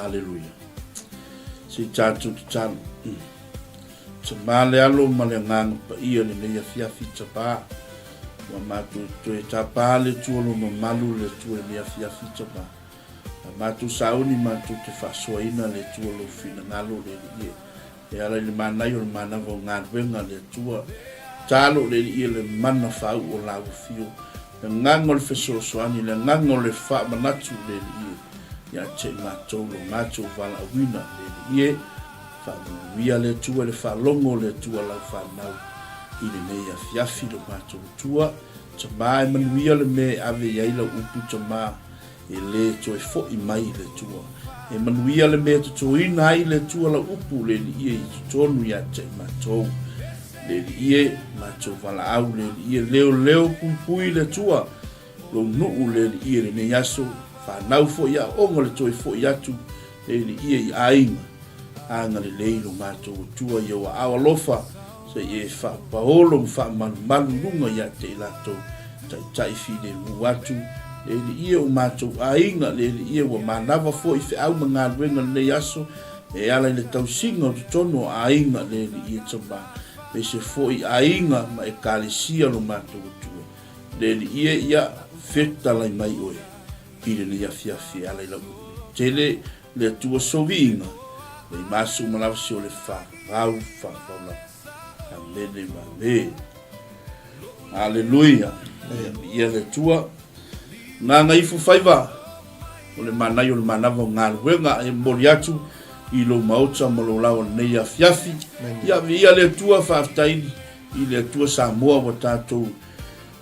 Aleluia. Se i tatou tatalo. Tama le Alo ma le Agaga Paia lenei afiafi tama. Ua matou toe tapa le Atua lo mamalu le Atua lenei afiafi tama. A matou sauni matou te faasoaina le Atua lou finagalo le Alii e. E ala i le manaia o le manava o galuega a le Atua, talo le Alii e le mana faauu o lau afio, le agaga o le fesoasoani, le agaga o le faamanatu le Alii e, ia te i matou lo matou valaauina le Alii e. Faamanuia le Atua i le faalogo o le Atua lau fanau i lenei afiafi lo matou Atua. Tama e manuia le mea e ave i ai lau upu tama. E lē toe foʻi mai i le Atua. E manuia le mea e totoina ai le Atua lau upu le Alii e i totonu ia te i matou. Le Alii e, matou valaau le Alii e leoleo puipui le Atua lou nuu le Alii e lenei aso, fanau foi aoga le toe foʻi atu le Alii e i aiga. Agalelei lo matou Atua i ou aao alofa, se i e faapaolo ma faamalumalu luga ia te i latou, taitai filemu atu, le Alii e o matou aiga, le Alii e ua manava foi feau ma galuega lenei aso, e ala i le tausiga o totonu o aiga, le Alii e Tama, aemaise foi aiga ma Ekalesia lo matou Atua. Le Alii e, ia fetalai mai oe i lenei afiafi e ala i lau tele Le Atua soviiga, le imasu ma lavasi o le favau favau lava. Amene ma ame. Aleluia. Ia le Atua. Gagaifo faiva o le manaia o le manava o galuega e momoli atu i lou maota ma lou laoa lenei afiafi. Ia viia le Atua, faafetai i le Atua Samoa ua tatou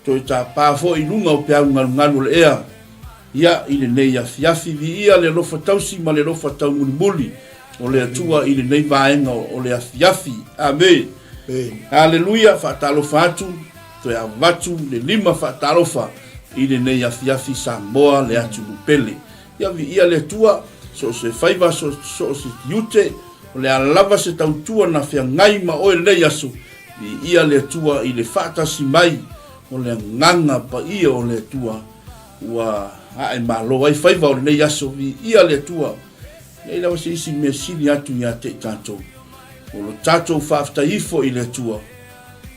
toe tapa foi i luga o peau galugalu o le ea. Ia, i lenei afiafi, viia le alofa tausi ma le alofa taumulimuli o le Atua i lenei vaega o le afiafi. Amene. Aleluia, faatalofa atu, toe avatu le lima faatalofa i lenei afiafi Samoa le atunuu pele. Ia, viia le Atua, so o se faiva, so o se tiute, o le a lava se tautua na feagai ma oe lenei aso, viia le Atua i le faatasi mai o le agaga paia o le Atua. Ua ae malo ai faiva o lenei aso, viia le Atua. Leai lava se isi mea sili atu ia te i tatou. O lo tatou faafetai ifo i le Atua,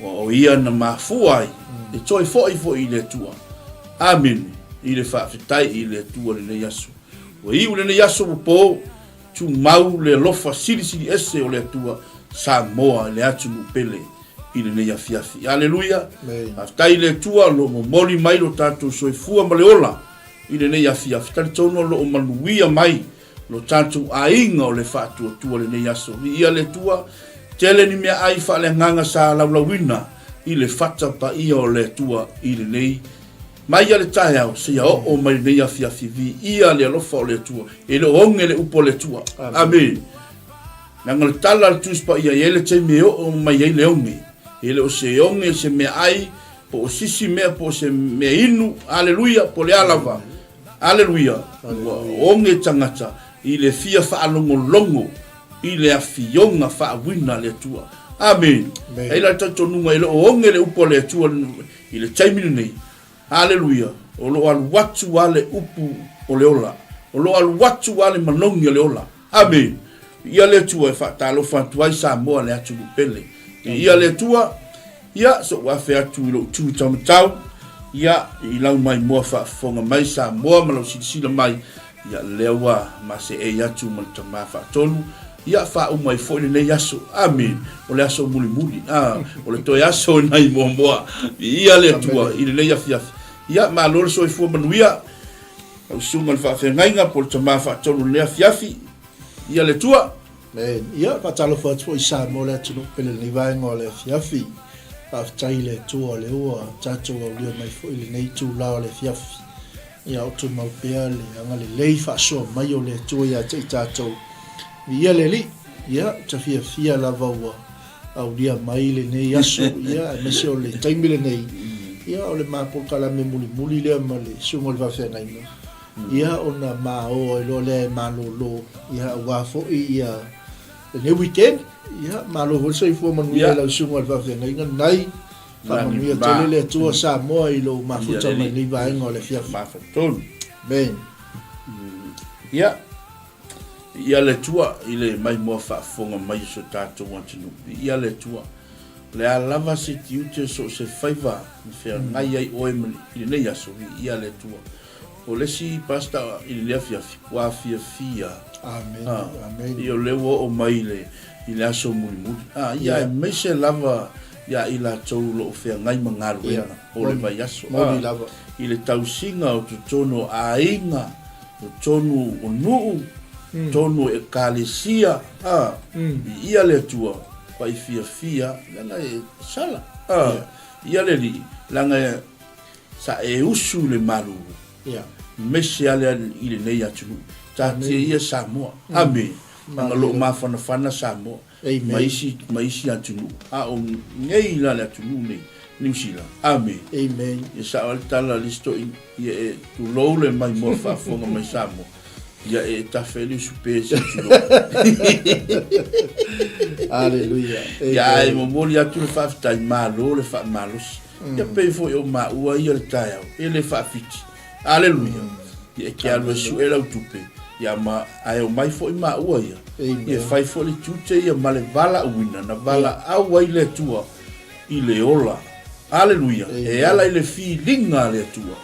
ua o Ia na mafua ai e toe foi foi i le Atua. Amene, i le faafetai i le Atua lenei aso. Ua iu lenei aso ua po, Tumau le alofa silisili ese o le Atua Samoa i le atunuu pele i lenei afiafi. Aleluia! Faafetai i le Atua o lo o momoli mai lo tatou soifua ma le ola i lenei afiafi. Talitonu o lo o manuia mai lo tatou aiga o le faatuatua lenei aso. Viia le Atua, tele ni meaai faaleagaga sa laulauina i le fata paia o le Atua i lenei Mai ia le taeao seia oo mai lenei afiafi, viia le alofa o le Atua, e le o oge le upu a le Atua. Amene. Leaga le tala a le Tusi Paia, e i ai le taimi e oo mai ai le oge. E le o se oge se meaai, po o sisi mea, po o se mea inu, aleluia, po o le a lava. Aleluia, ua oge tagata i le fia faalogologo i le afioga faauiina a le Atua. Amene. E i ai la le talitonuga e le o oge le upu a le Atua I le taimi lenei, haleluia, o lo o alu atu lava le upu o le ola. O lo o alu atu lava le manogi o le ola. Amene. Viia le Atua e faatalofa atu ai Samoa le atunuu pele. Viia le Atua, ia, se ou afe atu i lou tu taumatau, ia, i lau maimoa faafofoga mai Samoa ma lau silasila mai, Ia, lea ua ma seei atu ma le Tama Faatonu, ia faauma ai foi lenei aso. Amene. O le aso mulimuli, a, o le toe aso i nai muamua. Viia le Atua i lenei afiafi. Ia, malo le soifua manuia. Lau Susuga i le Faafeagaiga po o le Tama Faatonu i lenei afiafi. Viia le Atua. Amen. Ia, faatalofa atu foi i Samoa le atunuu pele i lenei vaega o le afiafi. Faafetai i le Atua o lea ua tatou aulia mai foi i lenei itula o le afiafi. Ia o tumau pea le agalelei faasoa mai o le Atua ia te i tatou. Viia le Alii, ia, ou te fiafia lava ua aulia mai lenei aso, ia, aemaise o le taimi lenei, ia, o le ma polokalame mulimuli lea ma le Susuga o le Faafeagaiga, ia, ona ma o ai loa lea e malolo, ia, aua foi, ia, lenei weekend, ia, malo foi le soifua manuia i lau Susuga o le Faafeagaiga, lenei. Faamanuia tele le Atua Samoa i lou mafuta mai lenei vaega o le afiafi. Mafatolu. Amen. Ia. Viia le Atua i le maimoa faafofoga mai o so tatou atunuu. Viia le Atua. O le a lava se tiute so o se faiva na feagai ai oe i lenei aso, viia le Atua. O le isi Pastor i lenei afiafi, ua fiafia. Amene, amene. Ia o lea ua oo mai i le, i le aso mulimuli. A, ia aemaise lava ia i latou o lo o feagai ma galuega o le vaiaso. Moni lava. I le tausiga o totonu o aiga, totonu o nuu, totonu o ekalesia, a, viia le Atua, pai fiafia, leaga e sala, a, viia le Alii, leaga sa e usu i le malulu, aemaise lava i lenei atunuu. Taatia ia Samoa, amene, leaga o lo o mafanafana Samoa. Ma isi, ma isi atunuu, a o nei la le atunuu nei, Niu Sila. Amene. Amen. Ia sao ai le tala a le isi toeaina, ia e tulou le maimoa faafofoga mai Samoa, ia e tafe ai le usu pe se i tulou. Aleluia. Ia ae momoli atu le faafetai, malo le faamalosi. Ia pei foi o maua ia le taeao, e le faafiti. Aleluia. Ia e te alu e sue lau tupe, ia ma, ae omai foi maua ia. Ia e fai foi le tiute ia ma le valaauina, na valaau ai le Atua i le ola. Aleluia. E ala i le filiga a le Atua.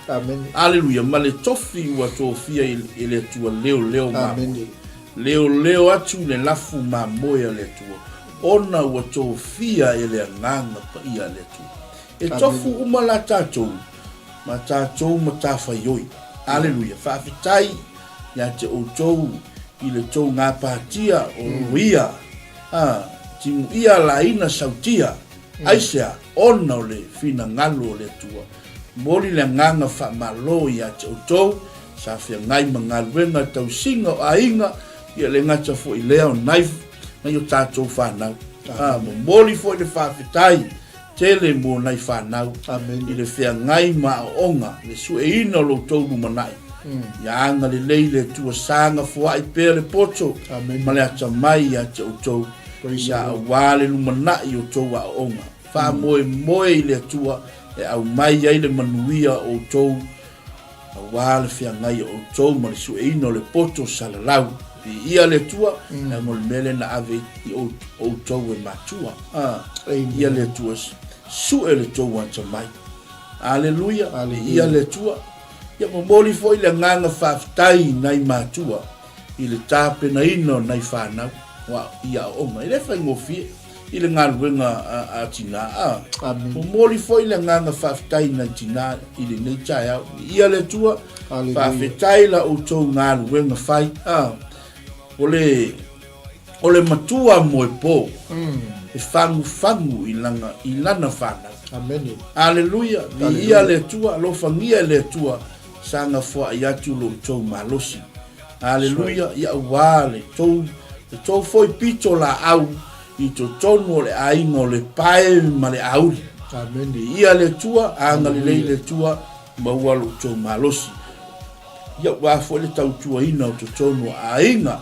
Aleluia. Ma le tofi ua tofia e le Atua leoleo mamoe. Leoleo atu le lafu mamoe a le Atua, ona ua tofia e le Agaga Paia a le Atua. E tofu uma la tatou ma tatou matafaioi. Aleluia. Faafetai ia te outou i le tou gapatia o loia, a, timuia laina sautia, aisea, ona o le finagalo o le Atua. Momoli le agaga faamalo ia te outou sa feagai ma galuega tausiga o aiga, ia le gata foi lea o nai, nai o tatou fanau. A, momoli foi le faafetai tele mo nai fanau i le feagai ma aoaoga, le sueina o lo outou lumanai. Ia agalelei le Atua saga foai pea le poto ma le atamai ia te outou, ia aua le lumanai o outou aoaoga. Faamoemoe i le Atua e aumai ai le manuia o outou Aua le feagai o outou ma le sueina o le poto salalau. Viia le Atua, leaga o le mea lea na ave i outou e matua. Viia le Atua, sue le tou atamai. Aleluia, viia le Atua. Ia momoli foi le agaga faafetai i nai matua i le tapenaina o nai fanau i aoaoga. E le faigofie. i le galuega a tina. A, momoli foi le agaga faafetai nai tina i lenei taeao. Ia le Atua, faafetai la outou galuega fai. A, o le, o le matua moepo, e fagufagu i lana, i lana fanau. Amene. Aleluia, viia le Atua, alofagia e le Atua, saga foai atu lo outou malosi. Aleluia, ia aua le tou, le tou foi pito laau i totonu o le aiga o le pae ma le auli. Amene. Viia le Atua, agalelei le Atua, maua lo outou malosi. Ia aua foi le tautuaina o totonu o aiga.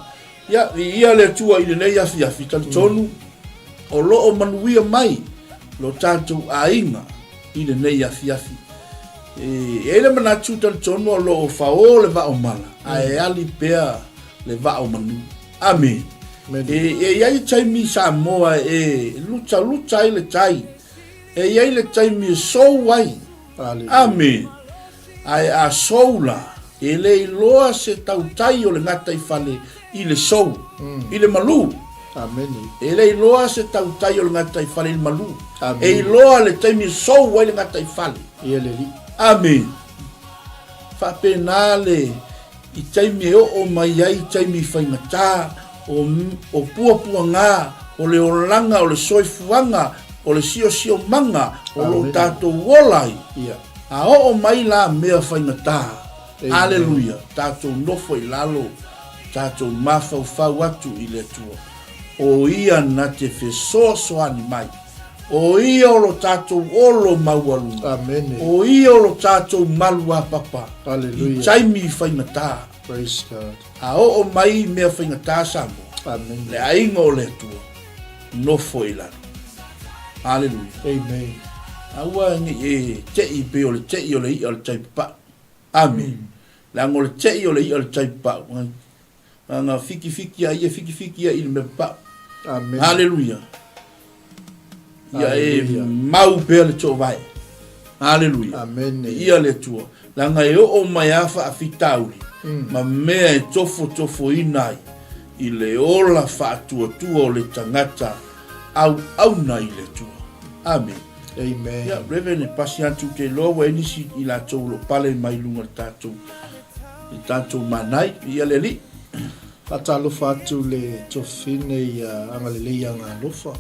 Ia, viia le Atua i lenei afiafi, talitonu o lo o manuia mai lo tatou aiga i lenei afiafi. E i ai le manatu talitonu o lo o faō le vaa o mala, ae ali pea le vaa o manu. Amene. E i ai taimi i Samoa e lutaluta ai le tai, e i ai le taimi e sou ai. Amene. Ae a sou la, e le iloa se tautai o le gataifale i le sou, i le malu. Amene. E le iloa se tautai o le gataifale i le malu. Amene. E iloa le taimi e sou ai le gataifale. Ia le Alii. Amene. Faapena le i taimi e oo mai ai taimi faigata o, o puapuaga, o le olaga, o le soifuaga, o le siosiomaga o lo o tatou ola ai. Ia. A oo mai la mea faigata, Aleluia, tatou nofo i lalo, tatou mafaufau atu i le Atua. O Ia na te fesoasoani mai. O Ia o lo tatou olo maualuga. Amene. O Ia o lo tatou maluapapa. Aleluia. I taimi faigata. Praise God. A oo mai mea faigata Samoa. Amene. Le aiga o le Atua, nofo i lalo. Aleluia. Amen. Aua ne i e tei pei o le tei o le i'a o le tai papaʻu. Amene. Leaga o le tei o le i'a o le tai papaʻu. Ana fitifiti a ia fitifiti ia i le mea papau. Amen. Haleluia. Ia e mau pea le toovae. Haleluia. Amen. Ia le Atua. Leaga e oo mai a faafitauli mm. ma mea e tofotofoina ai i le ola faatuatua o le tagata auauna i le Atua. Amen. Amen. Ia, Reverend, e pasi atu te iloa ua i nisi i latou o lo o pale mai luga o le tatou i tatou manai, ia le Alii. Faatalofa atu le Tuafafine ia Agalelei Agaalofa.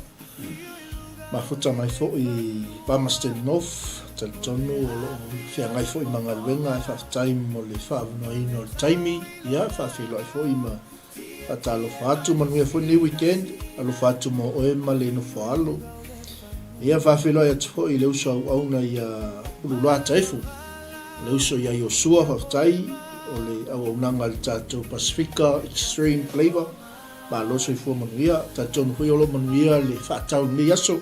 Mafuta mai foi i Palmerston North, talitonu o lo o feagai foi ma galuega ae faafetai mo le faaavanoaina o le taimi, ia faafeiloai foi ma Faatalofa atu, manuia foi lenei weekend, alofa atu mo oe ma le nofo alo. Ia faafeiloai atu foi i le uso auauna ia Ululoa Taefu, le uso ia Iosua, faafetai o le auaunaga i le tatou Pasifika Extreme Flavor, malo soifua manuia, talitonu foi o lo o manuia le faatau i lenei aso.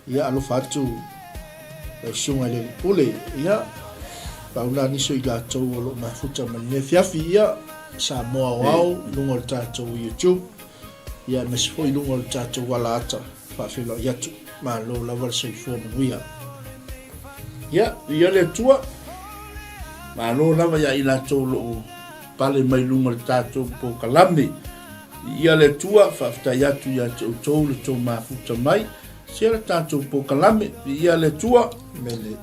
Ia alofa atu lau susuga i le Alii Pule, ia pau na nisi o i latou o lo o mafuta ma lenei afiafi, ia Samoa Aoao i luga o le tatou YouTube, ia aemaise foi i luga o le tatou ala ata faafeiloai atu. Malo lava le soifua manuia. Ia, ia le Atua, malo lava ia i latou o lo o pale mai luga o le tatou polokalame. Ia le Atua, faafetai atu ia te outou le tou mafuta mai. Sia le tatou polokalame, viia le Atua.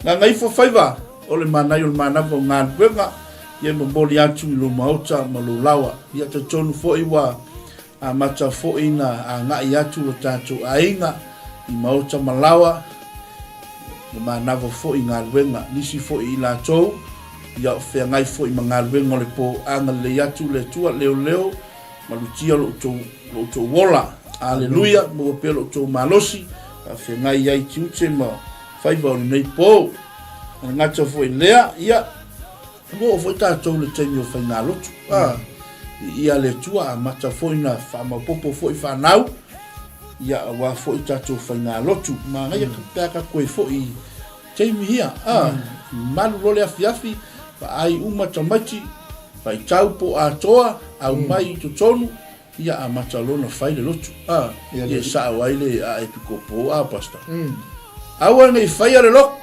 Gagaifo faiva o le manaia o le manava o galuega, ia e momoli atu i lou maota ma lou laoa. Ia talitonu foi ua amata foi na agai atu lo tatou aiga i maota ma laoa, le manava foi i galuega. Nisi foi i latou, ia o feagai foi ma galuega o le po. Agalelei atu le Atua, leoleo Malutia lo outou, lo outou ola. Aleluia, maua pea lo outou malosi, faafeagai ai tiute ma faiva o lenei po. E le gata foi i lea, ia, ua oo foi tatou i le taimi o faigalotu. Ah, viia le Atua, amata foi na faamaopoopo foi fanau, ia, aua foi tatou faigalotu. Manaia pe a ka koe foi i taimi ia, ah, malu loa le afiafi, vaai uma tamaiti, Faitau po atoa, aumai i totonu, ia amata loa ona fai le lotu. A, ia e sao ai le ae pikopo a, Pastor. Aua ne i faia le lotu.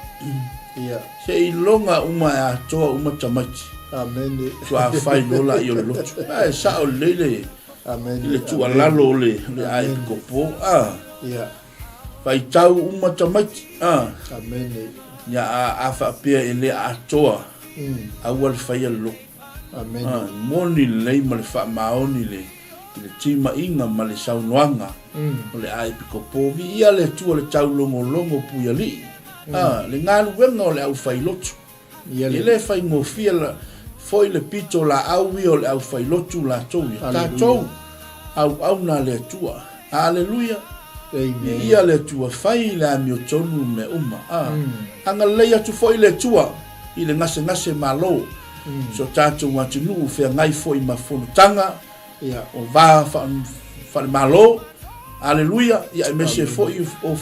Ia. Se iloga uma e atoa uma tamaiti. Amene. Faatoa fai loa laia o le lotu. A, e sao lelei le, Amene. i le tuualalo o le, le ae pikopo. A. Ia. Faitau uma tamaiti. A. Amene. Ia, a, a faapea e le atoa. Aua le faia le lotu. Amene. A, moni lelei ma le faamaoni le, i le timaiga ma le saunoaga o le aepikopo. Viia le Atua le taulogologo puialii. A, le galuega o le aufailotu. Ia E le. le faigofie la, foi le pito laau ia o le aufailotu latou ia. Aleluia. Tatou auauna a le Atua. Aleluia. Amen. Viia le Atua, fai le amiotonu mea uma. A, agalelei atu foi le Atua i le gasegase malo. So tatou atunuu feagai foi ma fonotaga Ia. o va faale-Malo. Aleluia. Ia aemaise foi o,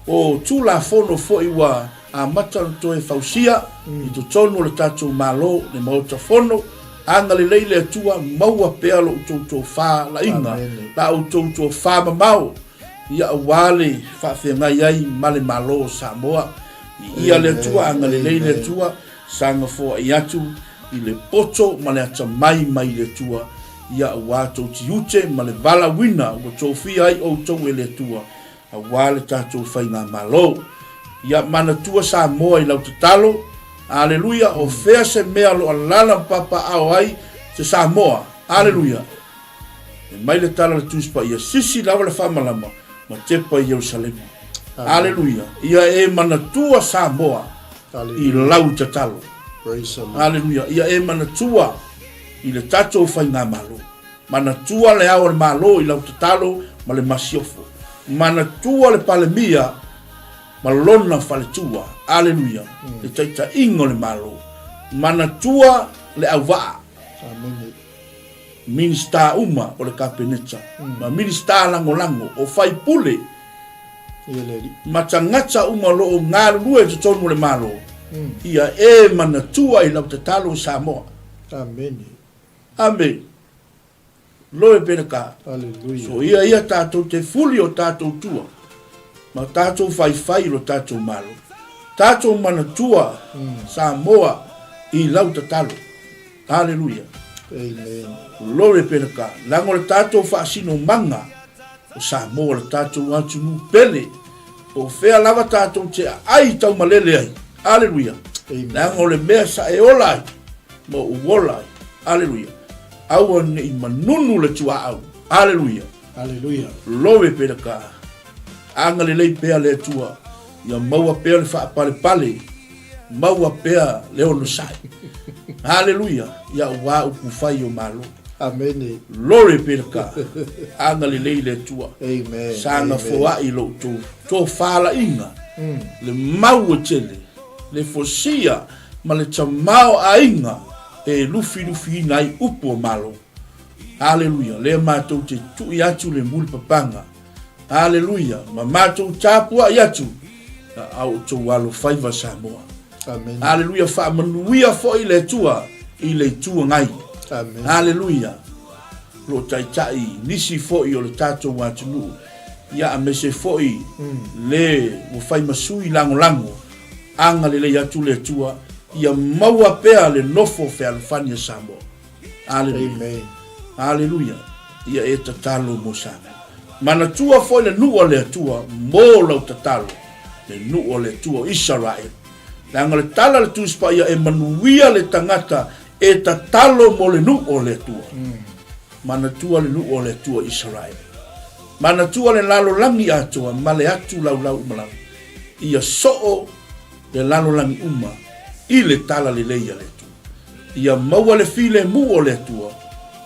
o Tulafono foi ua amata ona toe fausia i totonu o le tatou Malo, le Maota Fono. Agalelei le Atua, maua pea lo outou tofa laiga, la outou tofa mamao, ia aua le faafeagai ai ma le Malo o Samoa. Viia le Atua, agalelei le Atua, saga foai atu i le poto ma le atamai mai le Atua, ia aua tou tiute ma le valaauina ua tofia ai outou e le Atua, aua le tatou faigamalo. Ia manatua Samoa i lau tatalo, Aleluia, o fea se mea o lo o alaala ma papaaao ai se Samoa, Aleluia. E mai le tala a le Tusi Paia, sisi lava le faamalama ma tepa i Ierusalema. Aleluia, ia e manatua Samoa i lau tatalo. Aleluia, ia e manatua i le tatou faigamalo. Manatua le Ao o le Malo i lau tatalo ma le Masiofo. Manatua le Palemia ma lona faletua. Aleluia. Le taitaiga o le Malo. Manatua le auvaa. Amene. Minisita uma o le Kapeneta ma Minisita Lagolago, o faipule ma tagata uma o lo o galulue i totonu o le Malo, ia e manatua i lau tatalo Samoa. Amene. Amene. Loe Peleka. Hallelujah. So ia ia tātou te fuli o tātou tua. Ma tātou whaiwhai lo tātou malo. Tātou manatua mm. Samoa i lau tatalo. Hallelujah. Amen. Glory be to God. Leaga o le tatou faasinomaga o Samoa le tatou atunuu pele. Po o fea lava tatou te aai taumalele ai. Hallelujah. Amen. Leaga o le mea sa e ola ai ma ou ola ai. Hallelujah. Aua ne i manunu le tuaau. Hallelujah. Hallelujah. Glory be to God. Agalelei pea le Atua ia maua pea le faapalepale Maua pea le onosai. Haleluia, ia aua upu fai o Malo. Amene. Glory be to God. Agalelei le Atua. Amen. Saga foai lo outou tofalaiga, le mau e tele, le fosia ma le tamaoaiga e lufilufiina ai upu o Malo. Haleluia, lea matou te tui atu le mulipapaga Aleluia! Ma matou tapuai atu a outou alofaiva Samoa. Amen. Aleluia! Faamanuia foi le Atua i le Itu Agai. Amen. Aleluia! Lo o taitai nisi foi o le tatou atunuu, ia aemaise foi mm. le ua fai ma sui lagolago, agalelei atu le Atua, ia maua pea le nofo fealofani a Samoa. Aleluia. Aleluia. Ia e tatalo mo Samoa. Manatua foi le nuu a le Atua mo lau tatalo, le nuu a le Atua o Isaraelu. Leaga le tala a le Tusi Paia e manuia le tagata e tatalo mo le nuu o le Atua. Manatua le nuu o le Atua o Isaraelu. Manatua le lalolagi atoa ma le atu laulau uma lava. Ia soo le lalolagi uma i le tala lelei a le Atua. Ia maua le filemu o le Atua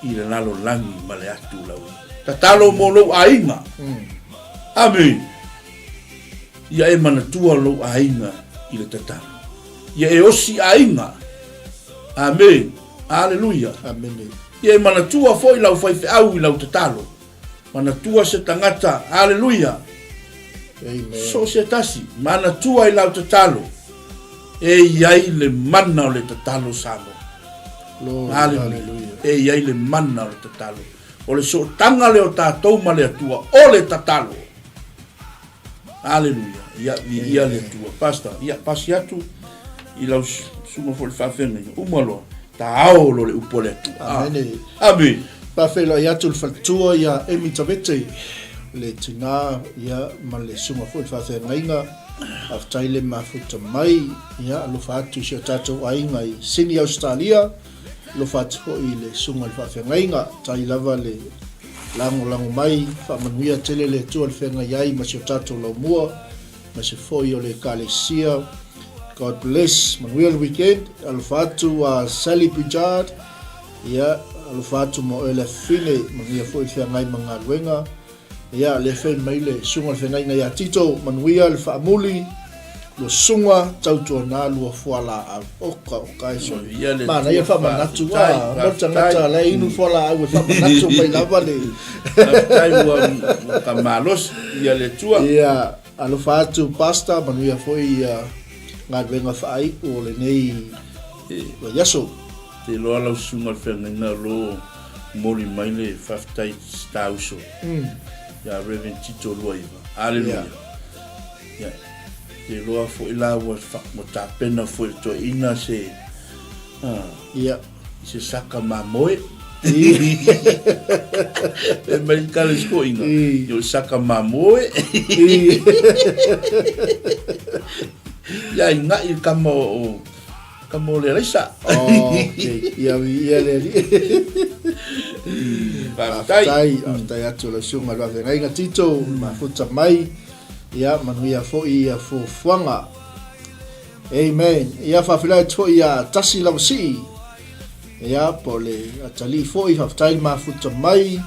i le lalolagi ma le atu lauina. Tatalo mo lou aiga. Amene. Ia e manatua lou aiga i le tatalo. Ia e osi aiga. Amene. Aleluia. Amene. Ia e manatua foi lau faifeau i lau tatalo. Manatua se tagata, aleluia. Amen. So se tasi, manatua i lau tatalo. E i ai le mana o le tatalo Samoa. Lord, aleluia. E i ai le mana o le tatalo. O le sootaga lea o tatou ma le Atua, o le tatalo. Aleluia. Ia, viia le Atua. Pastor, ia, pasi atu i lau susuga foi le faafeagaiga. Uma loa, taao loa le upu a le Atua. Amene. Amene. Faafeiloai atu le faletua ia Amy Tavete, le tina ia ma le susuga foi le faafeagaiga. Faafetai le mafuta mai. Ia, alofa atu i si o tatou aiga i Sydney, Australia. Alofa atu foi i le Susuga i le Faafeagaiga, tai lava le lagolago mai, faamanuia tele le Atua le feagai ai ma si o tatou laumua, aemaise foi o le Ekalesia. God bless, manuia le weekend. Alofa atu a Sally Pritchard, ia, alofa atu mo oe le afifine, manuia foi le feagai ma galuega. Ia, le fai mai le susuga le feagaiga ia Tito, manuia le faamuli, lua susuga, tautuana lua fualaau. Oka, oka e sole. Ia le Manaia Atua, faamanatu, faafetai, ah, mo le faafetai. tagata la e inu fualaau e faamanatu mai lava le. Faafetai ua ua ka malosi ia le Atua. Ia, alofa atu Pastor, manuia foi ia galuega faaiu o lenei vaiaso. Te iloa lau susuga le feagaiga o lo o momoli mai le faafetai ta uso ia Rev Tito Luaiva. Aleluia. Ia, te iloa foi la ua ua tapena foi le toeaina se Ia. se saka mamoe. E mai kale skoinga. Yo saka mamoe. Ia ingai kama o Ka mo le alaisa. Oh, okay. Ia, ia le ali. Faafetai. Faafetai, faafetai atu lau susuga le Faafeagaiga Tito, mafuta mai. Ia, manuia foi ia fuafuaga. Amen. Ia, faafeiloai atu foi ia Tasi Lavasii. Ia, po o le atalii foi, faafetai le mafuta mai.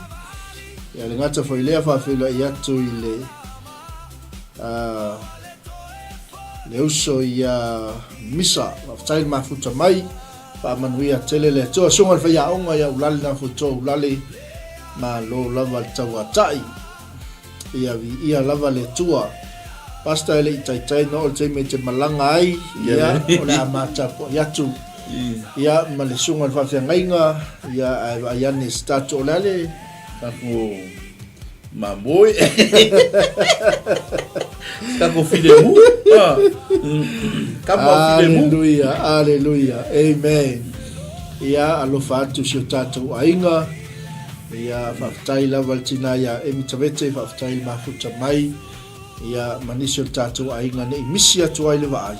Ia, le gata foi lea, faafeiloai atu i le Le uso ia Misa, faafetai le mafuta mai, faamanuia tele le Atua. Susuga i le faiaoga ia Ulale Nafotoa Ulale, malo lava le tauatai. Ia viia lava le Atua. Pastor e le i taitai na oo le taimi e te malaga ai, ia o le a matapuai atu. Ia ma le susuga i le faafeagaiga, ia ae vaai ane se tatou o le a le. Takou mamoe. Takou filemu. Ah. Kama o filemu. Aleluia, aleluia. Amen. Ia, alofa atu si o tātou aiga. Ia, faafetai lava le tina ia Emi Tavete, faafetai le mafuta mai. Ia, ma nisi o le tātou aiga nei misi atu ai le vaai.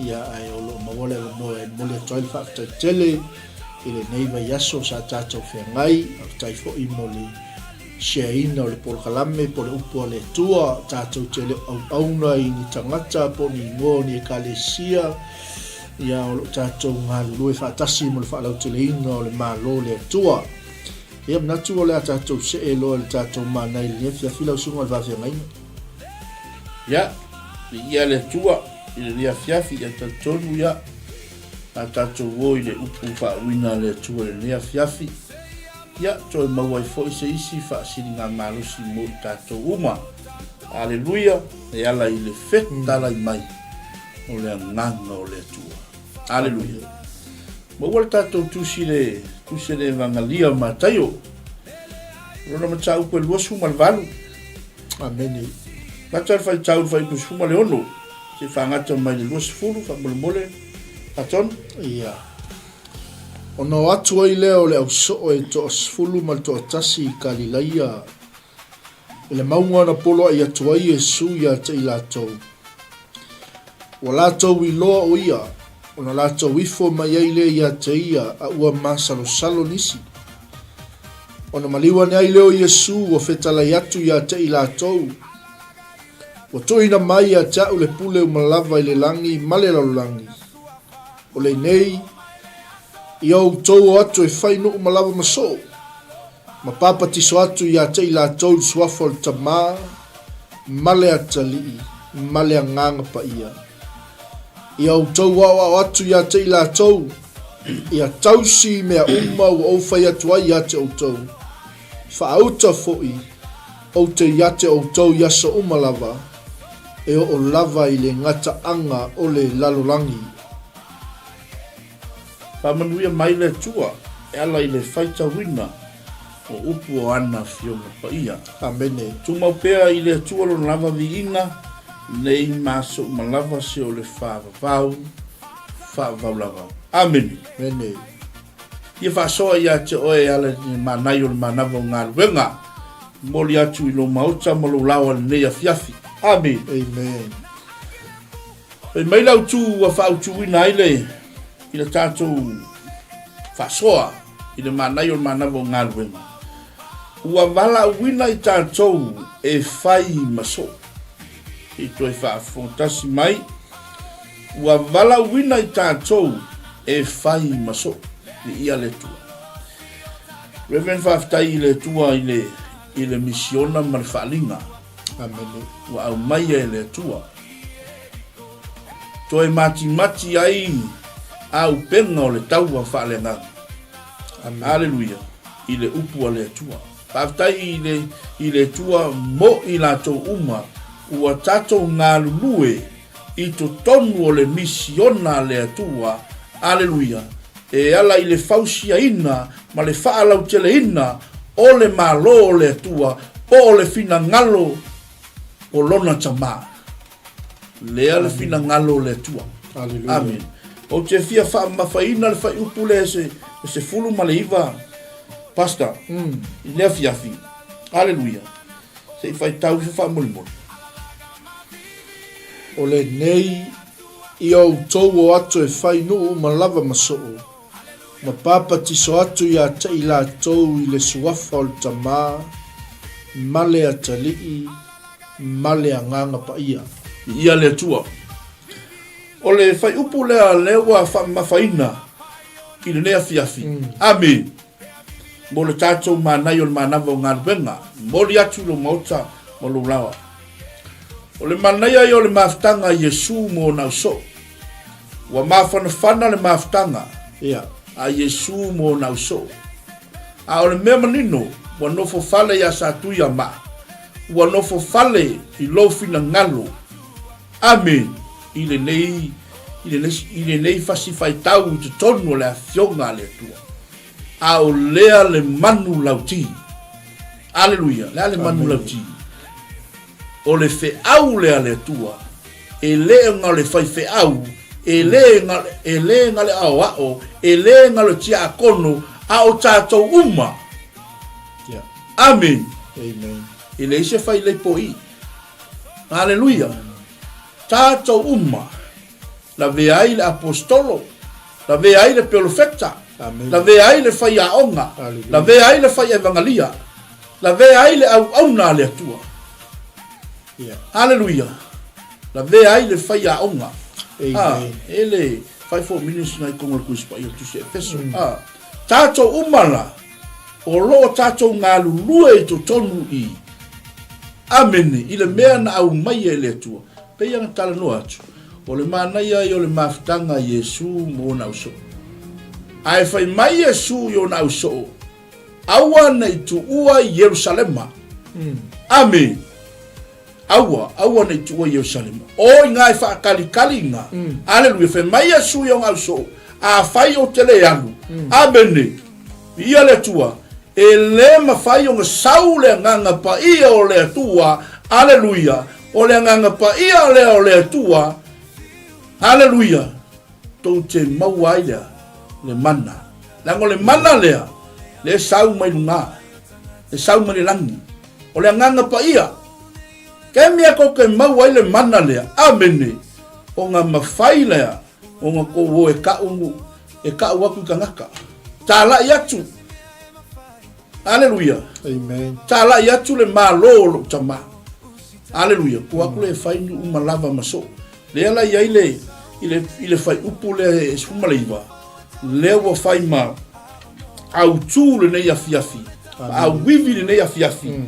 Ia, ae o lo o maua le avanoa e momoli atu ai le faafetai tele i lenei vaiaso sa tātou feagai. Faafetai foi mo le share-ina o le polokalame po o le upu a le Atua, tātou te le o auauna i ni tagata po o ni ingoa o ni ekalesia, ia o lo o tātou galulue faatasi mo le faalauteleina o le Malo o le Atua. Ia manatu o le a tātou see loa i le tātou mānai i lenei afiafi lau susuga i le faafeagaiga. Ia, viia le Atua i lenei afiafi, ia talitonu ia, a tātou o i le upu faauuina a le Atua i lenei afiafi. Ia, toe maua ai foi se isi faasiligamalosi mo i tatou uma. Aleluia, e ala i le fetalai mai o le Agaga o le Atua. Aleluia. Maua le tatou tusi le tusi le Evagalia o Mataio. Lona mataupu e 28. Amene. Gata le faitau le fuaiupu 16. Se faagata mai le 20 faamolemole. Faatonu. Ia. Ona o atu ai lea o le ausoo e toasefulu ma le toatasi i Kalilaia, i le mauga na poloai atu ai Iesu ia te i latou. Ua latou iloa o ia, ona latou ifo mai ai lea ia te ia, a ua masalosalo nisi. Ona maliu ane ai lea o Iesu ua fetalai atu ia te i latou, Ua tuuina mai ia te a'u le pule uma lava i le lagi ma le lalolagi. O lenei, ia outou o atu e fai nuu ma lava ma soo, ma papatiso atu ia te i latou i le suafa o le Tama, ma le Atalii, ma le Agaga Paia. Ia outou aoao atu ia te i latou, ia tausi i mea uma ua ou fai atu ai ia te outou. Faauta foi, ou te ia te outou i aso uma lava, e oo lava i le gataaga o le lalolagi. Faamanuia mai le Atua e ala i le faitauina o upu o ana Afioga Paia. Amene. Tumau pea i le Atua lona lava viiga, nei ma aso uma lava se o le faavavau, faavavau lava. Amene. Amene. Ia faasoa ia te oe e ala i le manai o le manava o galuega. Momoli atu i lou maota ma lou laoa i lenei afiafi. Amene. Amen. Fai mai le autu ua faautuina ai le i le tatou faasoa i le manai o le manava o galuega. Ua valaauina i tatou e fai ma soo. I toe faafofoga mai. Ua valaauina i tatou e fai ma soo. Viia le Atua. Reverend faafetai i le Atua i le i le misiona ma le faaliga. Amene. Ua aumaia e le Atua. Toe matimati ai auupega o le taua faaleagaga. Aleluia. I le upu a le Atua. Faafetai i le i le Atua mo i latou uma ua tatou galulue i totonu o le misiona a le Atua, aleluia, e ala i le fausiaina ma le faalauteleina o le Malo o le Atua po o le finagalo o Lona Tama. Lea le finagalo o le Atua. Amene. Ou te fia faamamafaina le fuaiupu lea e 19, Pastor, i le afiafi. Aleluia. Se i faitau ifo faamolemole. O lenei, ia outou o atu e fai nuu uma lava ma soo, ma papatiso atu ia te i latou i le suafa o le Tama, ma le Atalii, ma le Agaga Paia. Viia le Atua. O le fuaiupu lea lea ua faamamafaina i lenei afiafi. Amene. Mo le tatou manai o le manava o galuega, momoli atu i lou maota ma lou laoa. O le manaia ia o le mafutaga a Iesu mo ona ausoo. Ua mafanafana le mafutaga a Iesu mo ona ausoo. A o le mea manino, ua nofo fale iā Satuiamaa, ua nofo fale i lou finagalo. Amene! I lenei, i lenei, i lenei fasi faitau i totonu o le Afioga a le Atua. A o lea le manu lauti. Aleluia. Le a le manulauti? O le feau lea a le Atua, e le na o le faifeau, e le na, e le na o le aoao, e le na o le tiakono, a o tatou uma. Yeah. Amen. Amen. E leai se faileipo i. Aleluia. Tatou uma. Lavea ai le aposetolo, lavea ai le pelofeta, lavea ai le faiaoga, lavea ai le fai-evagalia, lavea ai le auauna a le Atua. Aleluia! Lavea ai le faiaoga. Ah, e le fivefold ministry na i totonu o le Tusi Paia o le Tusi Efeso. Ah, tatou uma la, o lo o tatou galulue i totonu i Amene, i le mea na aumaia e le Atua. Pei ona talanoa atu, o le manaia ia o le mafutaga a Iesu ma ona ausoo. Ae fai mai Iesu i ona ausoo, Aua ne i tuua Ierusalema. Amene. Aua, aua ne i tuua Ierusalema. O i ngā e whaakalikali ngā. Aleluia. Fai mai Iesu i ona ausoo, Afai ou te le alu. Amene. Viia le Atua, e le mafai ona sau le Agaga Paia o le Atua, aleluia, o le Agaga Paia lea o le Atua, aleluia, tou te maua ai lea, le mana. Leaga o le mana lea, lea e sau mai luga, e sau mai le lagi. O le Agaga Paia, ke mea tou te maua ai le mana lea, amene, ona mafai lea ona tou o e ka'u e ka'u atu i tagata. Tala'i atu. Aleluia. Amen. Tala'i atu le Malo o lo'u Tamā. Aleluia. Tuu atu le e fai ni uma lava ma soo. Lea la i ai le, i le, i le fuaiupu lea e 19, lea ua fai ma autū lenei afiafi, ma auivi lenei afiafi.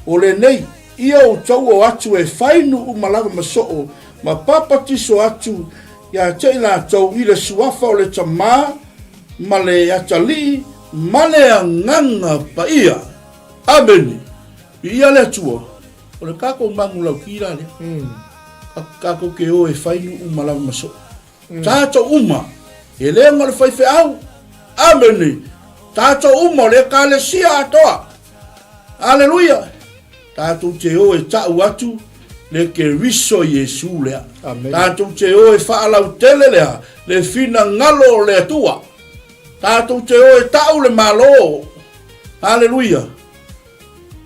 O lenei, ia outou o atu e fai nuu ma lava ma soo, ma papatiso atu ia te i latou i le suafa o le Tamā ma le Atalii ma le Agaga Paia. Amene. Viia le Atua. O le tatou manulauti la lea. Tatou te o e fai nuu ma lava ma soo. Tatou uma, e le na o le faifeau. Amene. Tatou uma o le Ekalesia atoa. Aleluia. Tatou te o e ta'u atu le Keriso Iesu lea. Amen. Tatou te o e fa'alautele lea le finagalo o le Atua. Tatou te o e ta'u le Malo. Aleluia.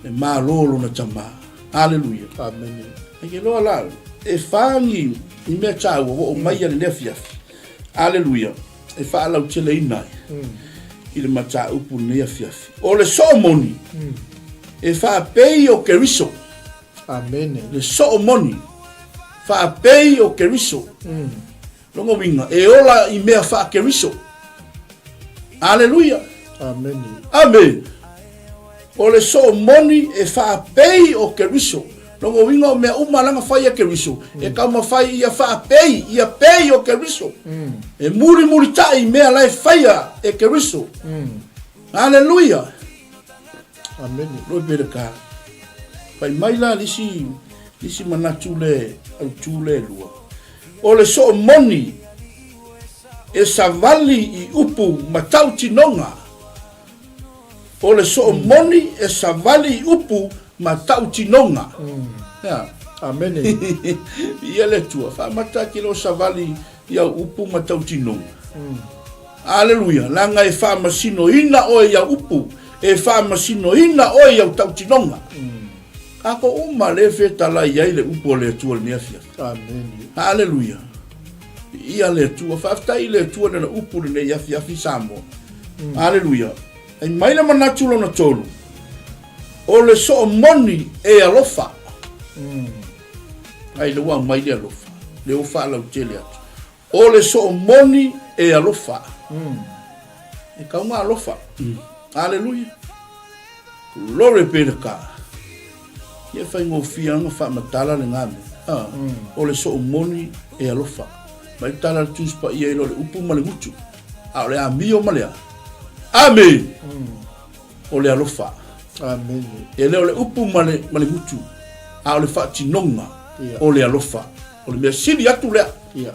Le Malo o lona Tamā. Aleluia. Amene. Ai ke loa la, e fa ni, ni mea tāua ua o mai ia lenei afiafi. Aleluia. E faalauteleina ai i le mataupu lenei afiafi. O le soomoni e faapei o Keriso. Amene. Le soomoni faapei o Keriso. Lona uiga, e ola i mea faa-Keriso. Aleluia. Amene. Amene. O le soomoni e faapei o Keriso. Lona uiga o mea uma lana fai e Keriso, e taumafai ia faapei, ia pei o Keriso. E mulimulita'i i mea la e faia e Keriso. Aleluia. Amene. Loi pe le ka. Fai mai la le isi, le isi manatu le autū le lua. O le soomoni e savali i upu ma tautinoga. O le soo moni e savali i upu ma tautinoga. Ea. Amene. Ia le Atua, faamata ake lou savali i au upu ma tautinoga. Aleluia, leaga e faamasinoina oe i au upu, e faamasinoina oe i au tautinoga. Tatou uma lea e fetalai ai le upu a le Atua i lenei afiafi. Amene. Aleluia. Viia le Atua. Faafetai i le Atua i Lana upu lenei afiafi Samoa. Mm. Aleluia. Ai mai le manatu lona tolu. O le soo moni e alofa. Mm. Ai le ua mai le alofa. Le o faalautele atu. O le soo moni e alofa. Mm. E kaunga alofa. Mm. Aleluia. Glory be to God. Ia faigofie ona faamatala lena mea. A, o le soo moni e alofa. Mai tala le Tusi Paia i lo le upu ma le gutu. A o le amio ma le a. Amen. O le alofa. Amen. E le o le upu ma le, ma le gutu. A o le faatinoga o le alofa. O le mea sili atu lea. Ia.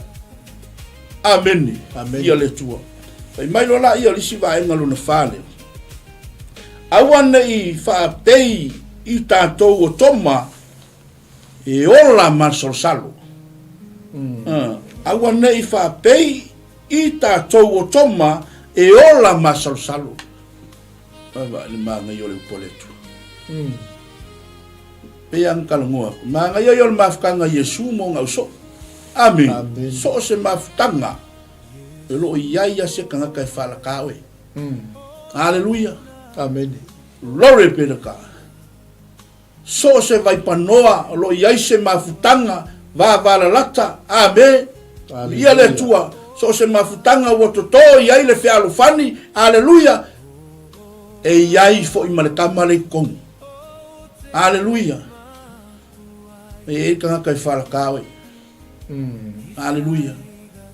Amene. Amene. Ia le Atua. Fai mai loa laia o le isi vaega lona fa lea. Aua ne i faapei i tatou o Toma e ola masalosalo. Aua ne i faapei i tatou o Toma e ola masalosalo. Vaavaai le manaia o le upu a le Atua. Pei lava ona talanoa atu, manaia ia o le mafutaga a Iesu mo ona ausoo. Amene. So o se mafutaga o lo o i ai lava se tagata e faalata oe. Aleluia. Amene. Glory be to God. So o se vaipanoa o lo o i ai se mafutaga vavalalata. Amene. Viia le Atua. So o se mafutaga ua toto i ai le fealofani. Aleluia. E i ai foi ma le tama lea i totonu. Aleluia. E i ai le tagata e faalata oe. Aleluia.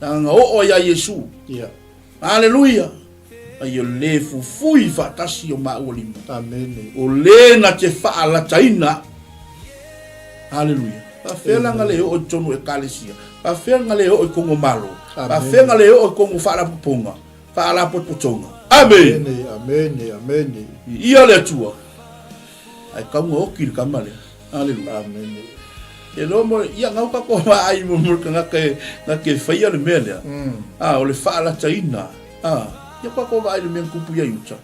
Leaga na oo ai ia Iesu. Yeah. Aleluia! Ai o le fufui faatasi o maua lima. Amene. O le na te faalataina. Aleluia. Faafea la na le oo i totonu o ekalesia. Faafea na le oo i totonu o Malo. Faafea na le oo i totonu o faalapopoga, faalapotopotoga. Amene. Amene, amene, amene. Viia le Atua. Ae tau na oti le tama lea. Aleluia. Amene. E loa mo ia ngau ka ko vaai mo mo tagata e na ke faia le mea lea. A o le faalataina. A ia ko ko vaai le mea kupu ia iuta.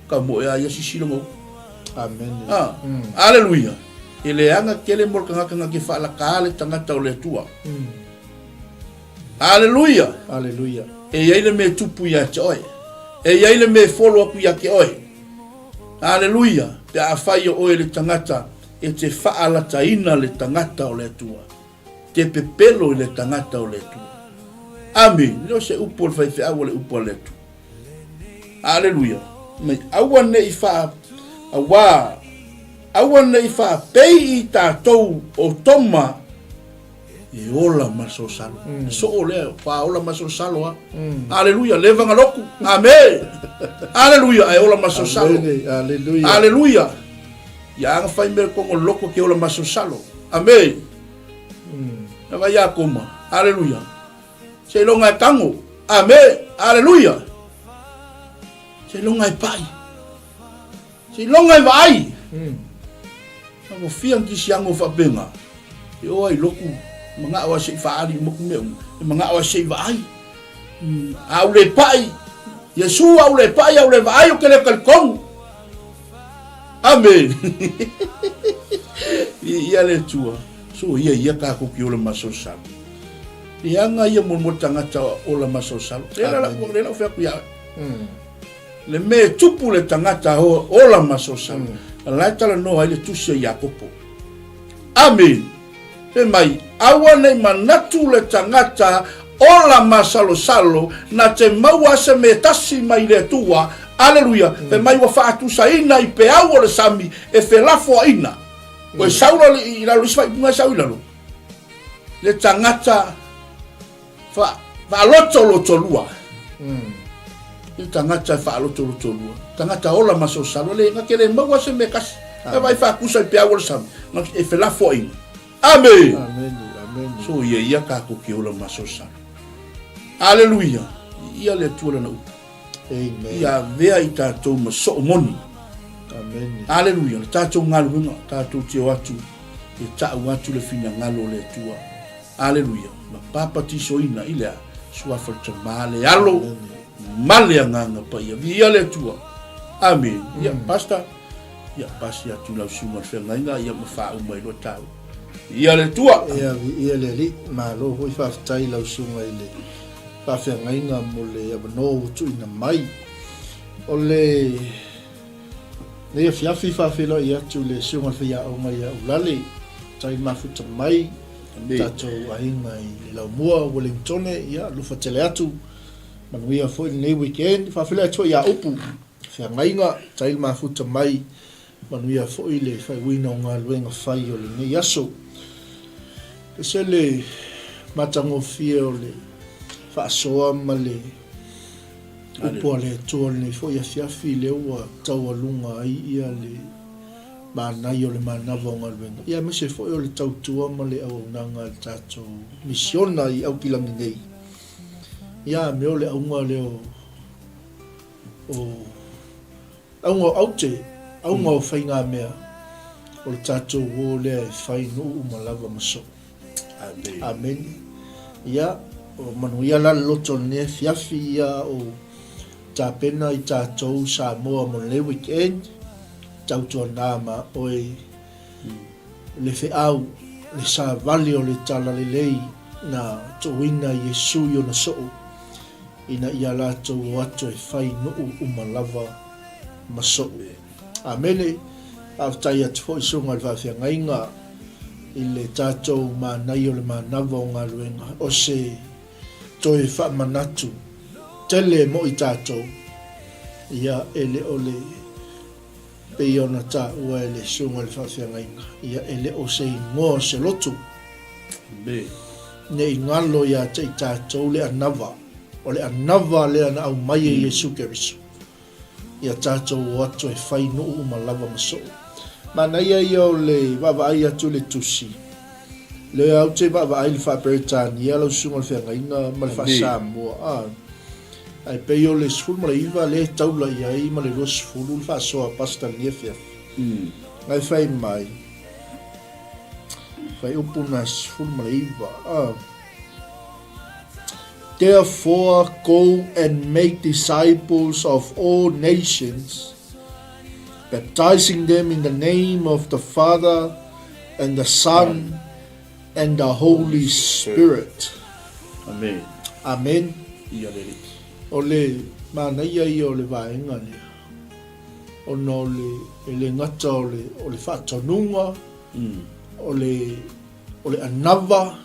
Ka mo e a ia sisilo ngau. Amene. A aleluia. E leaga tele mo le tagata na ke faalata le tagata o le Atua. Aleluia! Aleluia. E i ai le mea e tupu ia te oe. E i ai le mea e folo atu ia te oe. Aleluia! Pe afai o oe le tagata e te faalataina le tagata o le Atua, te pepelo i le tagata o le Atua. Amene. E le o se upu a le faifeau o le upu a le Atua. Aleluia! Mai aua ne i faa, auā, aua ne i faapei i tatou o Toma, E ola masalosalo. Mm. Soo lea, pa ola masalosalo a. Mm. Aleluia, leva nga loku. Amen. Aleluia, e ola masalosalo. Aleluia. Aleluia. Ia anga fai me kongo loko ke ola masalosalo. Amen. Mm. Na vai a koma. Aleluia. Se longa e tango. Amen. Aleluia. Se longa e pai. Seiloga e vaai. Na ua fia kisi ango faapenga, e o ai loku manao a sei faali uma ku mea uma, e manao a sei vaai. A u le pai, Iesu a u le pai, a u le vaai o ke le talitonu. Amen. Ia le Atua, so ia ia tatou ki ola masalosalo. Leaga ia mo mo tagata ola masalosalo. Lea la lea la fai atu ia oe. Le mea e tupu le tagata ola masalosalo, mm. la e talanoa ai le tusi a Iakopo. Amene. Fai mai, aua nei manatu le tagata ola masalosalo na te maua se mea tasi mai le Atua. Aleluia. Mm. Fai mai ua faatusaina i peau o le sami e felafoaina. Mm. Ua sau lo i lalo isi faaipuga e sau i lalo. Le tagata Fa, faalotolotolua. Mm. Le tagata e faalotolotolua. Tagata ola masalosalo, le, na te le maua se mea kasi. Ah. Vai faakusa i peau o le sami, na e felafoaina. Amen. Amen. Amen. So ia ia tatou ke ola masalosalo. Aleluia. Ia le Atua lana upu. Amen. Ia avea i tatou ma soo moni. Amen. Aleluia. Le tatou galuega, tatou te o atu, e ta'u atu le finagalo o le Atua. Aleluia! Ma papatisoina i le a? Suafa le Tama, le Alo, ma le Agaga Paia. Viia le Atua. Amene. Ia, Pastor, ia, pasi atu i lau susuga i le feagaiga, ia, ma faauma ai loa tāua. Viia le Atua. Ia, viia le Alii. Malo foi faafetai i lau susuga i le faafeagaiga mo le avanoa ua tuuina mai. O le. Nei afiafi faafeiloai atu le Susuga i le Faiaoga ia Ulale, tai mafuta mai tatou aiga i le Laumua o Wellingtone, ia alofa tele atu, manuia foi lenei weekend, faafeiloai atu foi ia Upu, feagaiga, tai mafuta mai, manuia foi le faaiuina o galuega fai o lenei aso. Ese le matagofie o le faasoa ma le Upu a le Atua lenei foi afiafi lea ua taualuga ai ia le manaia o le manava o galuega, ia aemaise foi o le tautua ma le auaunaga a le tatou misiona i Aukilani nei. Ia mea o le auga lea o o. Auga o aute, auga o faigamea, o le tatou o lea e fai nuu uma lava ma soo. Amene. Ia, o manuia la le loto o lenei afiafi, ia o tapena i tatou Samoa mo lenei weekend, tautuana ma oe le feau, le savali o le Talalelei na tuuina Iesu i ona soo, ina ia latou o atu e fai nuu uma lava ma soo. Amene. Faafetai atu foi Susuga i le Faafeagaiga i le tatou manaia o le manava o galuega o se toe faamanatu tele mo i tatou, ia e le o le pei ona taua e le Susuga i le Faafeagaiga, ia e le o se igoa o se lotu. Ne i galo ia te i tatou le anava, o le anava lea na aumai e Iesu Keriso. Ia tatou o atu e fai nuu uma lava ma soo. Manaia ia o le vaavaai atu i le tusi. Lea ou te vaavaai i le faa-Peretania lau susuga i le feagaiga ma le faa-Samoa. A, ae pei o le 19 lea e taula i ai ma le 20 le faasoa a Pastor lenei afiafi. Na e fai mai, fuaiupu na 19, a. Therefore go and make disciples of all nations, baptizing them in the name of the Father and the Son and the Holy Spirit. Amen. Amen. Ia le Alii. O le manaia ia o le vaega lea, ona o le, e le gata o le, o le faatonuga, o le O le anava,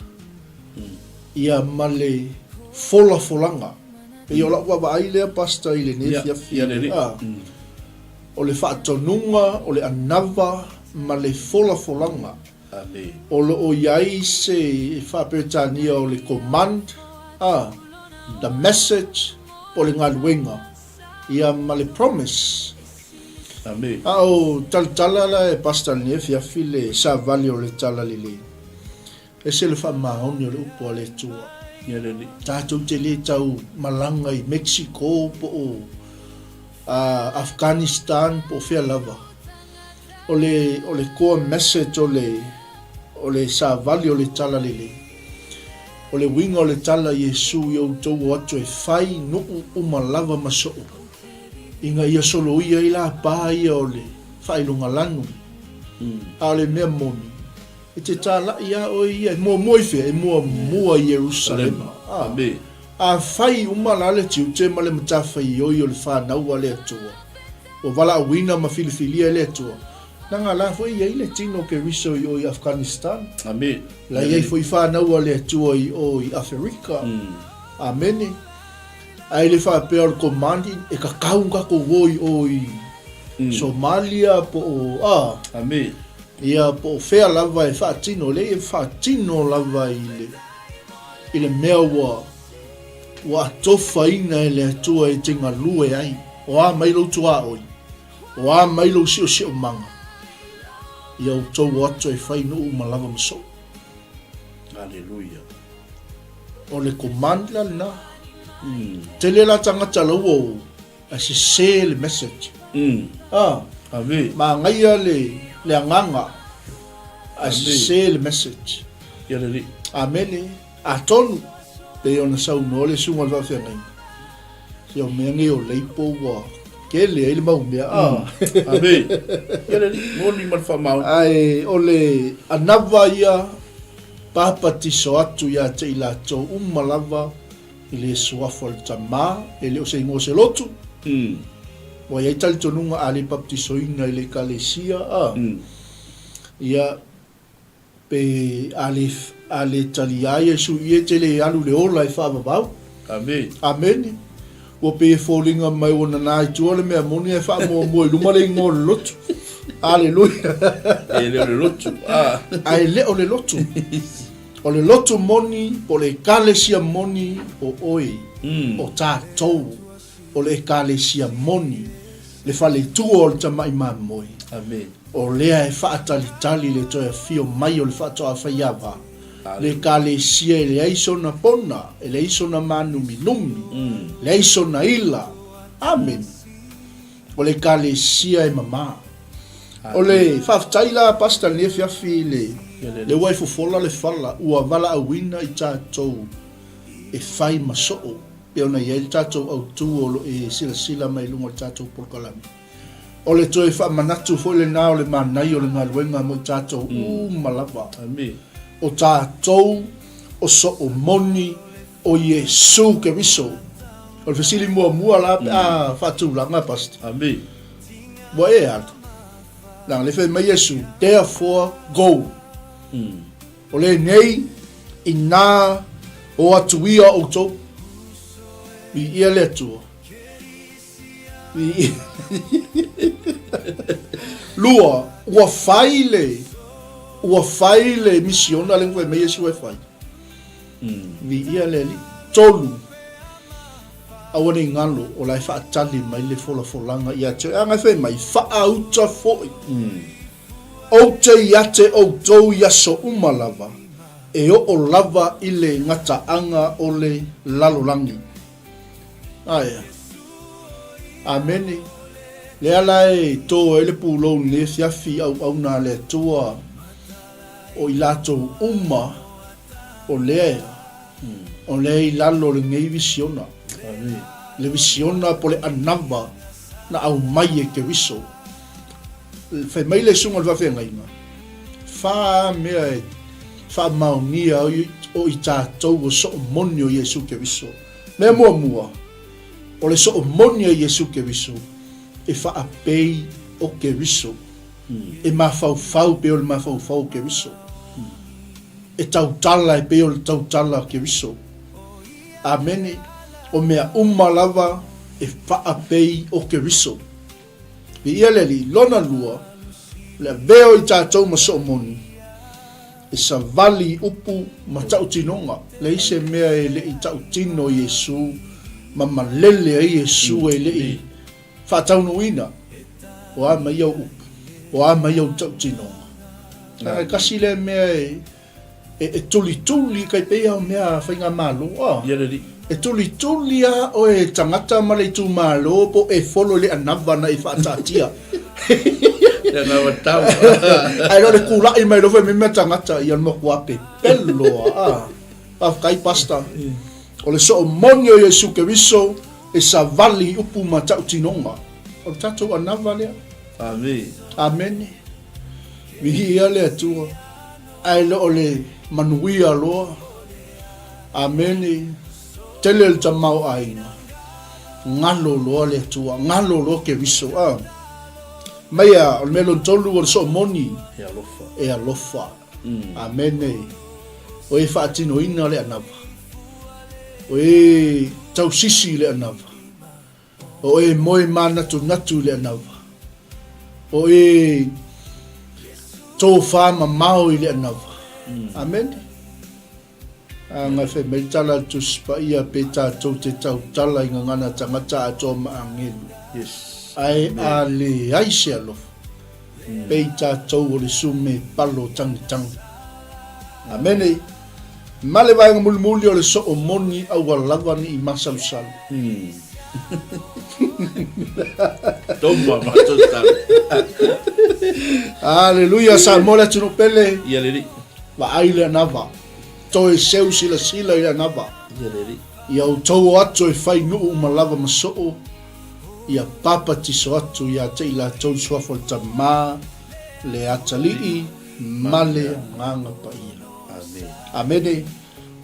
ia ma le folafolaga. Pei o lau vaavaai lea Pastor i lenei afiafi. O le faatonuga, o le anava ma le folafolaga. O lo o i ai se faa-Peretania o le command, the message, po o le galuega, ia ma le promise. A o talatala la e Pastor lenei afiafi le savali o le Talalelei. Ese le faamaoni o le upu a le Atua. Tatou te le tau malaga i Mexico po o Afghanistan po o fea lava. O le, o le core message o le, o le savali o le Talalelei, o le uiga o le tala Iesu i outou o atu e fai nuu uma lava ma soo. Ina ia soloia ai la pa ia o le faailogalanu. A o le mea moni, e te tālaʻi lava oe ia, e muamua i fea? E muamua i Ierusalema. A fai uma la le tiute ma le matafaioi o le fanau a le Atua, ua valaauina ma filifilia e le Atua, leaga la foi e i ai le tino o Keriso i o i Afghanistan, la e i ai foi fanau a le Atua i o i Aferika. Amene. Ae le faapea o le command e kakau ona tatou o i o i Somalia po o a. Amen. Ia po o fea lava e faatino, leai e faatino lava i le i le mea ua ua atofaina e le Atua e te galue ai. O a mai lou tuaoi, o a mai lou siosiomaga, ia outou o atu e fai nuu uma lava ma soo. Aleluia. O le command la lena. Tele la tagata la ua o ae sese le message. Ah. Ave. Manaia le le agaga ae sese le message. Ia le Alii. Amene. Atonu pei ona saunoa le susuga i le faafeagaiga, se o mea nei o leipo ua tele ai le mau mea. Ah. Ave. Ia le Alii, moni ma le faamaoni. Ae o le anava ia Papatiso atu ia te i latou uma lava i le suafa o le Tama, e le o se igoa o se lotu. Ua i ai talitonuga a le baptisoina i le Ekalesia, a, ia, pe a le, a le taliā Iesu ia e te le alu i le ola e faavavau. Amene. Amene. Ua pei e foliga mai ua nanā i tua le mea moni ae faamuamua i luma le igoa o le lotu. Aleluia. E le o le lotu. Ah. Ae le o le lotu. O le lotu moni, po o le ekalesia moni o oe, mm. o tatou, o le ekalesia moni, le faletua o le tamai mamoe. Amen. O lea e faatalitali le toe afio mai o le faatoa faiava. Le Ekalesia e leai sona pona, e leai sona mānuminumi, leai sona ila. Amene. O le Ekalesia e mamā. O le faafetai la Pastor i lenei afiafi i le lea ua e fofola le fala ua valaauina i tatou e fai ma soo pei ona i ai le tatou autu o lo e silasila mai i luga o le tatou polokalame. O le toe faamanatu foi lena o le manaia o le galuega mo i tatou uma lava. O tatou o soo moni o Iesu Keriso. O le fesili muamua la pe a faatulaga Pastor. Ua e alu. Leaga lea fai mai Iesu, therefore go. O lenei, inā o atu ia outou. Viia le Atua. Viia. Lua, ua fai le, ua fai le misiona lea na fai mai Iesu e fai. Viia le Alii. 3, Aua ne i galo, o la e faatali mai le folafolaga ia te oe. A na fai mai, Faauta foi. Ou te ia te outou i aso uma lava, e oo lava i le gataaga o le lalolagi. Aea. Amene. Lea la e to ai le pulou i lenei afiafi auauna a le Atua o i latou uma o lea o lea i lalo o lenei visiona. Le visiona po le anava na aumai e Keriso. Fai mai le susuga o le faafeagaiga, fa a mea e faamaonia ai o i tatou o soo moni o Iesu Keriso. Mea muamua, o le soo moni a Iesu Keriso e faapei o Keriso. E mafaufau pei o le mafaufau o Keriso. E tautala e pei o le tautala a Keriso. Amene. O mea uma lava e faapei o Keriso. Viia le Alii. Lona lua, o le avea o i tatou ma soomoni, e savali i upu ma tautinoga. Leai se mea e le i tautino Iesu ma malele ai Iesu e le i faataunuuina. O a mai au upu? O a mai au tautinoga? Ae kasi lea mea e E tulituli kai pei a o mea faigamalo a. Ia le alii. E tulituli a oe tagata ma le itumalo po e folo i le anava na e faataatia. Le anava tau. Ae le o le kula'i mai loa fai mai mea tagata ia le matua pepelo a. Faafetai Pastor. O le soo moni o Iesu Keriso e savali i upu ma tautinoga. O le tatou anava lea. Amene. Amene. Viia le Atua. Ae le o le manuia loa. Amene. Tele le tamaoaiga. Galo loa le Atua, galo loa Keriso. A. Mai a, o le mea lona tolu o le soomoni. E alofa. E alofa. Amene. O e faatinoina le anava. O e tausisi le anava. O e moe mānatunatu i le anava. O e tōfā mamao i le anava. Amene. A ngai fai mai tala le Tusi Paia pe tātou te tautala i ngangana tangata atoa ma angelu. Yes. Ae a leai se alofa. Pei tātou o le sume palo tangitangi. Amene. Ma le vaega mulimuli o le soo moni aua lava ni i masalusalu. Toma masalusalu. Aleluia, Samoa le atunuu pele. Ia le alii. Vaai le anava. Toe seu silasila i le anava. Ia le alii. Ia outou o atu e fai nuu uma lava ma soo. Ia papatiso atu ia te i latou i suafa o le Tama, le Atalii, ma le Agaga Paia. Amene.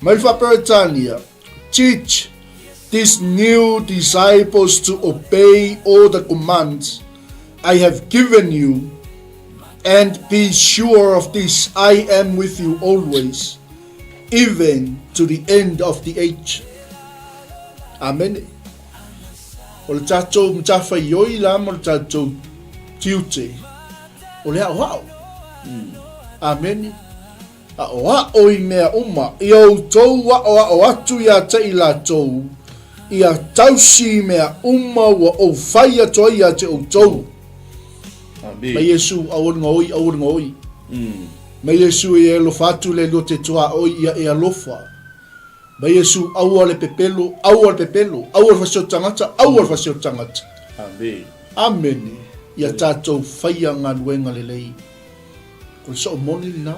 Mai le Faa-Peretania, Teach these new disciples to obey all the commands I have given you, and be sure of this, I am with you always, even to the end of the age. Amene. O le tatou matafaioi la ma le tatou tiute, o le aʻoaʻo. Amene. Aʻoaʻo i mea uma, ia outou aʻoaʻo atu iā te i latou, ia tausi i mea uma ua ou fai atu ai iā te outou. Amene. Mai Iesu, aua le gaoi, aua le gaoi. Mai Iesu e alofa atu le lua te tuaoi ia e alofa. Mai Iesu, aua le pepelo, aua le pepelo, aua le fasioti tagata, aua le fasioti tagata. Amene. Amene. Ia tatou faia galuega lelei. O le soo moni lena.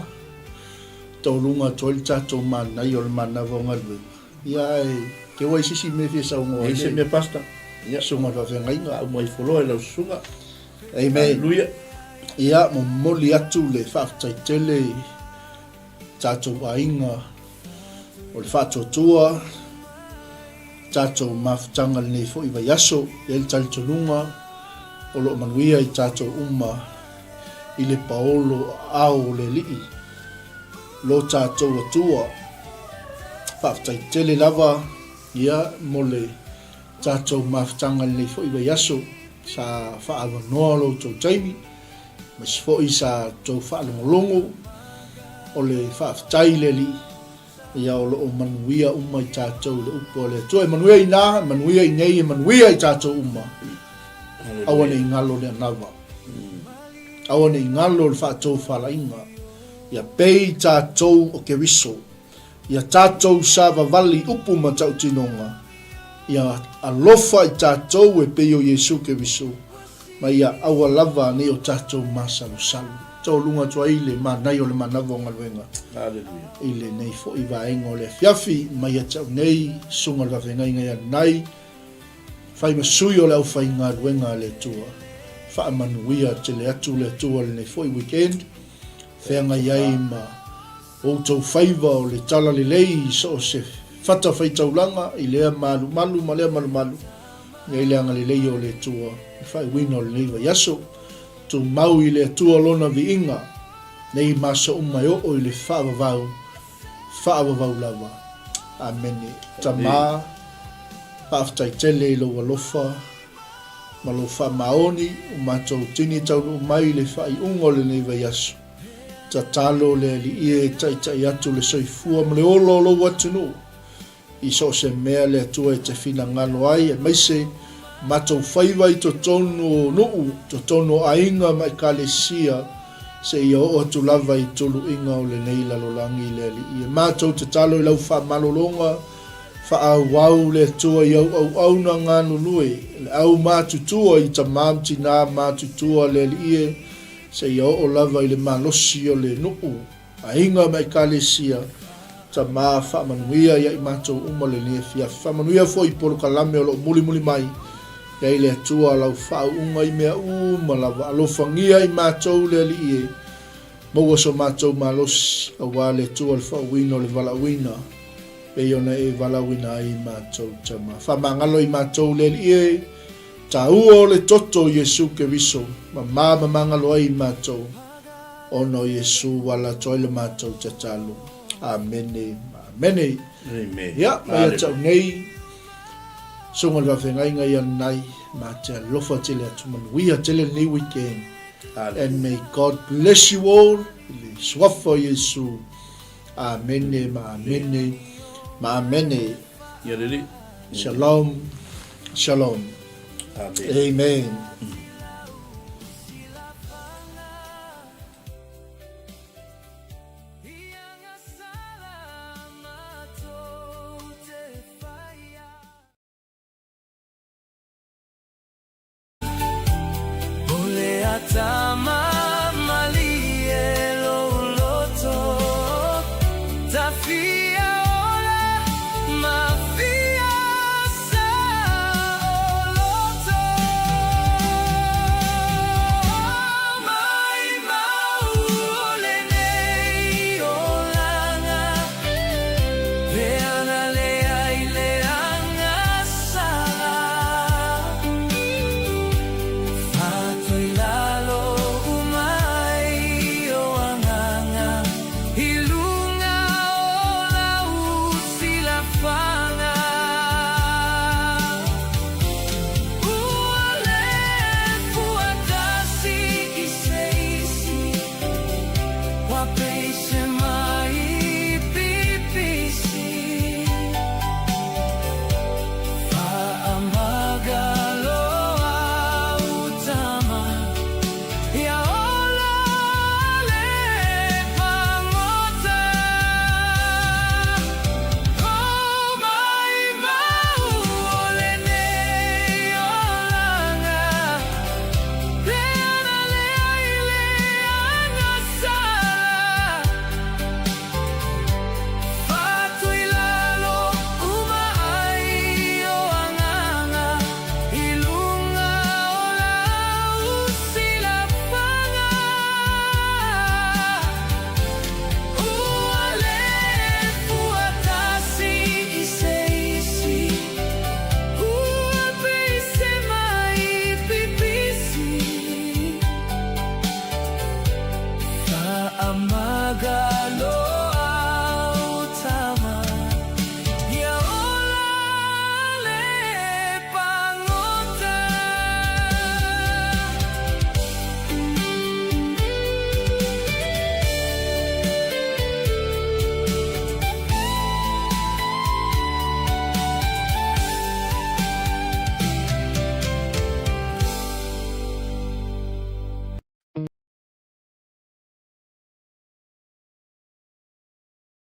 Taualuga atu ai le tatou manaia o le manava o galuega. Ia ae te ua i se isi mea e fia saunoa ai. Se mea pastor. Ia susuga i le faafeagaiga. Faauma ifo loa i lau susuga. Amen. Hallelujah. Ia momoli atu le faafetai tele i tatou aiga o le faatuatua, tatou mafutaga lenei foi vaiaso, e i ai le talitonuga o lo o manuia i tatou uma i le paolo aao o le Alii lo tatou Atua. Faafetai tele lava ia mo le tatou mafutaga lenei foi vaiaso sa faaavanoa lo outou taimi, aemaise foi sa tou faalogologo o le faafetai i le Alii. Ia o lo o manuia uma i tatou i le upu a le Atua. E manuia inā, e manuia inei, e manuia i tatou uma. Aua ne i galo le anava. Aua ne i galo le faatofalaiga. Ia pei tatou o Keriso. Ia tatou savavali upu ma tautinoga. Ia alofa i tatou e pei o Iesu Keriso, ma ia aua lava nei o tatou masalosalo. Taualuga atu ai le manaia o le manava o galuega i lenei foi vaega o le afiafi mai ia te au nei, Susuga i le Faafeagaiga ia Nanai, fai ma sui o le aufaigaluega a le Atua. Faamanuia tele atu le Atua i lenei foi weekend, feagai ai ma outou faiva o le talalelei i so o se fatafaitaulaga i lea malumalu ma lea malumalu, i ai le agalelei o le Atua i le faaiuina o lenei vaiaso. Tumau i le Atua Lona viiga, nei ma aso uma e oo i le faavavau, faavavau lava. Amene. Tama, faafetai tele i lou alofa ma lou faamaoni ua matou tini taunuu mai i le faaiuga o lenei vaiaso. Tatalo le Alii e taitai atu le soifua ma le ola o lou atunuu. I so o se mea le Atua e te finagalo ai, aemaise matou faiva i totonu o nuu, totonu o aiga ma ekalesia, seia oo atu lava i tuluiga o lenei lalolagi i le Alii. E matou tatalo i lau faamalologa, faaauau le Atua i au auauna galulue, le au matutua i tama ma tina matutua le Alii e, seia oo lava i le malosi o le nuu. Aiga ma Ekalesia, Tama, faamanuia ia i matou uma lenei afiafi. Faamanuia foi i polokalame o lo o mulimuli mai. I ai le Atua lau faauuga i mea uma lava. Alofagia i matou le Alii e. Maua so matou malosi, aua le Atua le faauuina o le valaauina, pei ona e valaauina ai i matou, Tama. Faamagalo i matou le Alii e. Taua o le toto o Iesu Keriso, mama ma magalo ai i matou. Ona o Iesu ua ala atu ai le matou tatalo. Amene ma amene. Amen. Ia, mai ia te au nei, Susuga i le Faafeagaiga ia Nanai, ma te alofa tele atu, manuia tele lenei weekend. Hallelujah. And may God bless you all i le suafa o Iesu. Amene ma amene ma amene. Ia lelei. Shalom, shalom. Amen. Amen.